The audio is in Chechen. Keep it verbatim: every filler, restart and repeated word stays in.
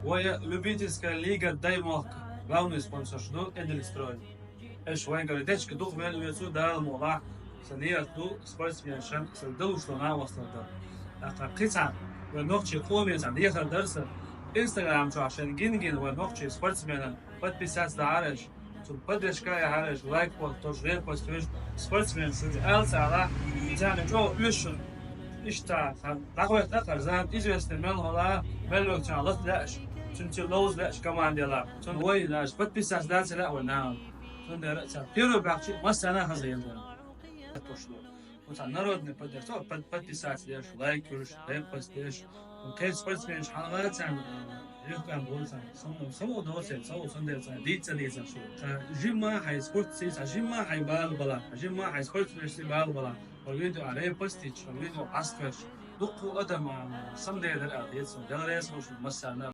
Вай любительская лига Даймохк, главный спонсор шу ду Эдельстрой. Эш вайгара дечка дукха мел вецу, Дала мукъалахь, сан ният ду спортсменашна сан далуш долу накъосталла дан. ТӀаккха кхин цхьа вай нохчийн къоме цхьа дехар дара сан. Instagram чохь шайн гина-гина вай нохчийн спортсменан подписаться дахьара аша. Цунна поддержка яхьара аша, лайк пост, тоже репост веш, спортсмен шу ала ца ала, царна чӀогӀа оьшу шуна. Иштта, дӀахойх тӀаккха зама известный мел хӀола, мел вегача лата лаьаш, цуьнан ци ловза лаьаш команда яла. Цунна вай, наш, подписаться дац ца лаьа вай нахана. Цундела царна первый баьхчи массарна хаза елла. Пошло. Оцу народный поддержка, под-, подписаться деш, лайк йолуш, репост деш. Кхечу спортсменаш хьалха царна, э, юхкан болу царна. Сан, сан вон доцу, сан вон сан дер царна, дийца дийца шу. Сан жимма хьайн спорт сий, сан жимма хьайн бала бала, жимма хьайн спортсменаш сий бала бала. Вон видео а репостич, вон видео а паскаш. Дуккху адам, а, сан дер дар а дийца, дел рейс хошуш массарна.